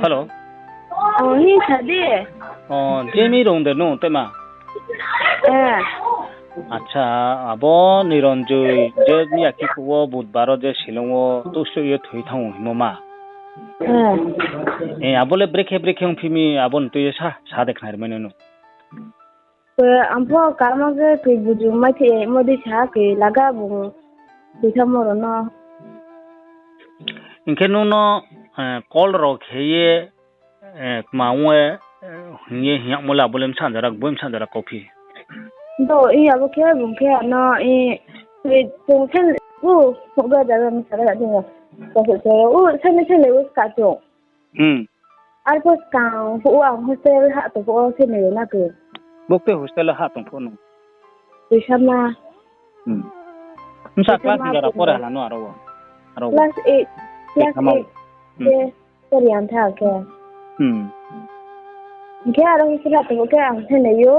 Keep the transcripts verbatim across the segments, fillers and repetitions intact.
Hello. O, hi sa di. O, je mi rung de nung, tema? Eh. Acha, abo Niranjoy, je mi akhi phuh wo Budbar wo je Shillong wo tusuh ye thoi thanng ou hingmo ma. Eh. Eh, abo le brekhe brekhe ongphi mi, abo ni tui ye sa, sa de khnari mai nung. Ang pho kamo khe koi buju mai thai mo di sa koi laga bung thoi thanngmo rao no. Hing khe nung no, eh, call rao khe ye, eh, kma ong ye, eh, hing ye hing yagmo le abo le bsa jora, boi bsa jora kauphi. Do, i abo khe bung khe ano, i, i, chung khe, u, phukga jara msa ga jing. Kauphi se, u, sani sani le u ska chung. Hmm. Arphuh skang phuh wo ang hostel ha tong phuh wo se nai yo na khe. Bukte hostel ha tong phuh no. Tuisama. Hmm. Bsa class ni jora pore hala no aro wo? Aro wo. Class eight. Class eight. Hmm. Khe pore yang tha khe. Hmm. Hing khe aro hostel ha tong phuh khe ang se nai yo.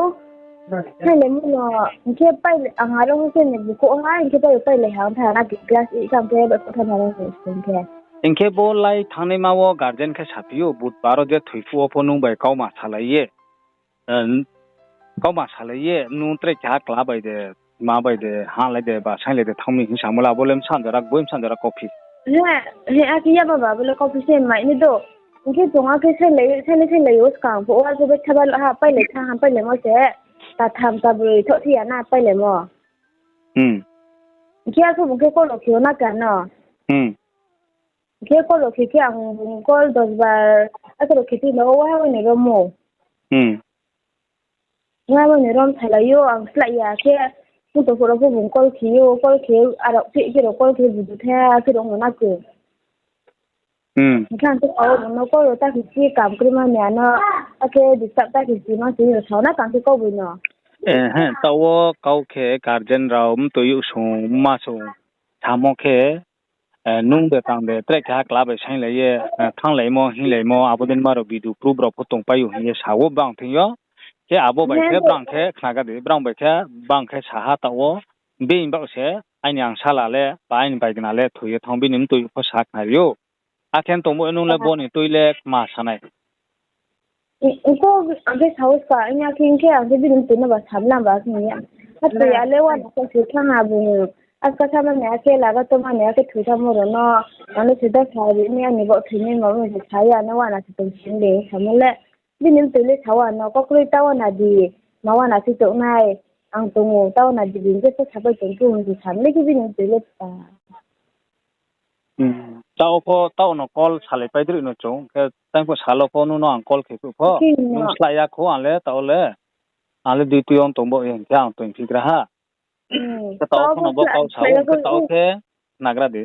Phailai mo no, hing khe pai, ang aro hostel ni bukhouh ha, hing khe pai, pailai ha, ang tha na class eight khe ang khe bai pho thanng na ro hing khe. Hing khe bo lai thanngnaima wo guardian khe saphi ou, Budbar wo je thoi phuh wo pho nung bai kauma salai ye, eh, kauma salai ye, nung tre keha kla bai de, ma bai de, ha lai de, ba saing lai de, thanng mi hing samo le abo le bsa jora, boi bsa jora kauphi. He, he, akhe ya baba, abo le kauphi se mai ni do. Hing khe chung akhe sainglai, sainglai, sainglai ou skang phuh wo, akhe bai thaba ha, pailaimo se. Ta tham ta broi thoh thi ya na pailaimo. Hmm. Hing khe akhe bung khe call rao khe yo na khe ano. Hmm. Hing khe call rao khe khe ang bung call dos bar, akhe rao khe tui no, o, wa, wa ni rom ou. Hmm. Wa, wa ni rom salai yo, ang slái ya khe, phuto phuh rao pho bung call khe yo, call khe, arao khe, khe rao call khe buju tha, khe rao no na khe. Hmm. Hing khe ang khe sao, bung no call rao ta khe si, kam kroi ma ni ano, akhe disturb ta khe si, ma si, sao na kang khe kau boi no. Eh, he, taoh wo kau khe guardian rao, mtoi youh sung, mma sung, samo khe, eh, nung de tang de, tre keha kla bai sainglai ye, eh, thannglai mo, hinglai mo, abo dei ma rao video proof rao pho tongpai ou hing ye sa ou brang thing yo. Khe abo bai khe brang khe khnaga di, brang bai khe, brang khe sa ha taoh wo, bini baoh se, aini angsala le, ba aini baigna le, thoi ye thanng bini mtoi pho sa khnari ou. Akhe tongmo nung le bo ni tui le kma sa nai. Ko ang khe sao ska, hing ya khe, hing khe ang khe bini mtoi no ba sa mla ba khe hing ya. Atoi ya le wa na khe se thanng ha bung. Aska sa mani akhe laga to mani akhe thoi tamo rao no. Ano se da sa ri ni ani baoh thoi ni ma se sa ya no wa na se tong sing de samo le. Bini mtoi le sa wa no, kokroi ta wa na di. Ma wa na se tong nai. Ang tong ou, ta wa na di, bini je sa sapai tong khe hing se sa mle khe bini mtoi le ta. Hmm. Taoh pho, taoh no call salaipai droi no chung, khe tang pho sal wo pho nung no ang call khe phuh pho. Nung slái ya kho ang le, taoh le. Ang le duty yo tong bo hing khe ang tong phigra ha. Khe taoh pho no bo kau sa ou, khe taoh khe nagra di.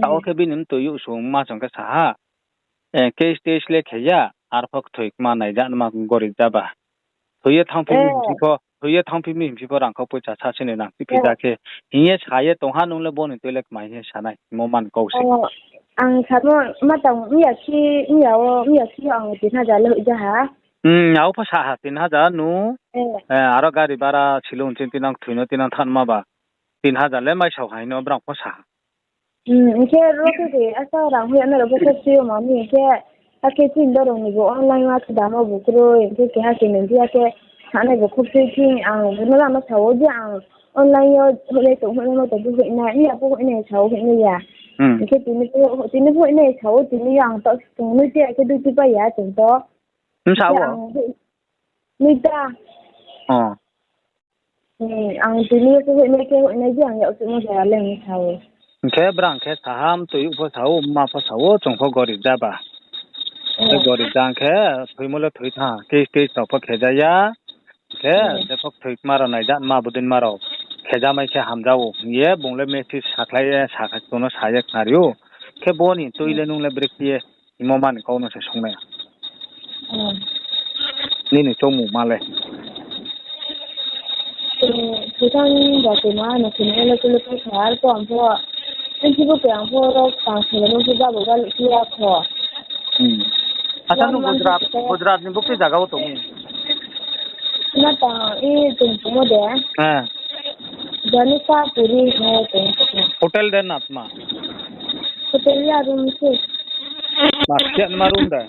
Taoh khe bini mtoi youh sung ma sung khe sa ha. Eh, case test le khe ya, arphuh kthoi kma naija nma gorib jaba. Thoi ye thanngphi mi hingphi pho, thoi ye thanngphi mi hingphi pho rangkhau poicha sa se ni nang si phi ja khe. Hing ye sa ye tong ha nung le bo ni tui le kma hing ye sa nai, mo man kau se. Ang samo ma tang ya khe, ya wo, ya khe ang tin hajar le hoih ja ha. Hmm, abo pho sa ha tin hajar nu. Eh, aro gari bara silo hing chin tinang thoi no tinang thanng ma ba. Tin hajar le mai sao hai no brang pho sa ha. Hing khe ro khe de asa rang hoih ya na rao pho khokchoi yo ma mi hing khe, akhe chini dorong ni bo online wo khe damo bu kroi, hing khe keha khe nung di akhe sanai bo khokchoi thing ang bo no rang no sa wo je ang online yo hoihnai tong, hoihnai mo tong pho hoihnai, ya pho hoihnai sa wo hoihnai ya. Hing khe tini pho, tini pho hoihnai sa wo tini yo ang taoh se tong noi te akhe duty pai ya tong to. Bsa wo? Noi ta. Ang tini yo khe hoihnai khe hoihnai je ang yak chuhmo jora le hing sa ou. Hing khe brang khe sa ha, mtoi youh pho sa ou, mma pho sa ou, chung pho gorib ja ba. Khe gorib ja hing khe, thoimo le thoi thanng, case test rao pho khe ja ya. Khe, je pho thoi kma rao naija nma bodei nma rao khe ja mai khe hamja ou hing ye, bung le message sakhlai ye, sakha chung no sa ye khnari ou. Khe bo ni tui le nung le brekhe ye, hingmo mani kau no se sung nai. Nini choungmung ma le? Sisang ba tongma, no sini ele kulu khe sa, arphuh ang pho, nchi bo ke ang pho ro tang sele no pho ba bo ba le khe ya kho. Asa nung Gujarat, Gujarat ni bukti zaga wo tong mi? Na tang, i tong tongmo de. Jani sa puri no tong. Hotel de na tma? Hotel ya room se. Ma khe ma room de.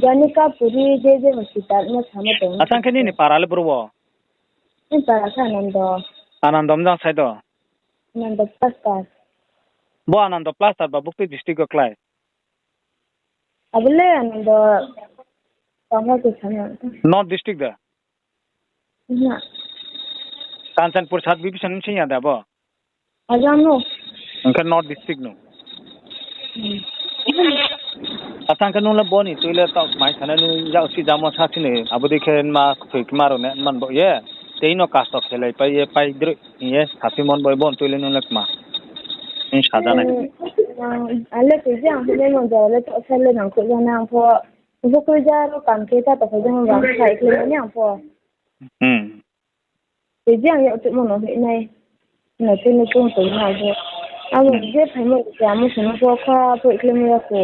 Janika puri je je hospital no samo tong. Achang khe nini para le bro wo? Ni para khe Anando. Anando mjang sai do? Anando Plaster. Bo Anando Plaster ba buktui district o klái? Abo le Anando tongma ke sana. North district de? Kanchanpur sub division bsing ya de abo? Ajang no. Hing khe North district no. Achang khe nung le bo ni tui le taoh mai sanai nung yak si jamo sa sini abo dei khe ma kthoi kma rao ne man bo ye. Tei no kasto khelai pai ye pai droi hing ye saphimon bo, bo ni tui le nung le kma. Hing sajanai. Ale tui je ang hing le no jora le taoh sa le nang khuh jang nai ang pho. Bo koi ja ro kam khe ta to khe jang bang sa ikhle ni ang pho. Tei je ang yak chuhmo no hoih nai. No tini chung tong na bo. Abo je phaimo se amo se no pho kha phoih khlai ya kho.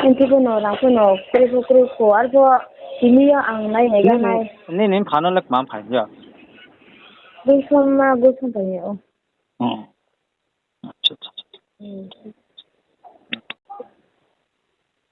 Ang khe bo no rang pho no kroi pho kroi kho. Arpho tini yo ang nai nai ga nai. Nini pha no le kma phai ya? Gusoma, gusom phai ya o.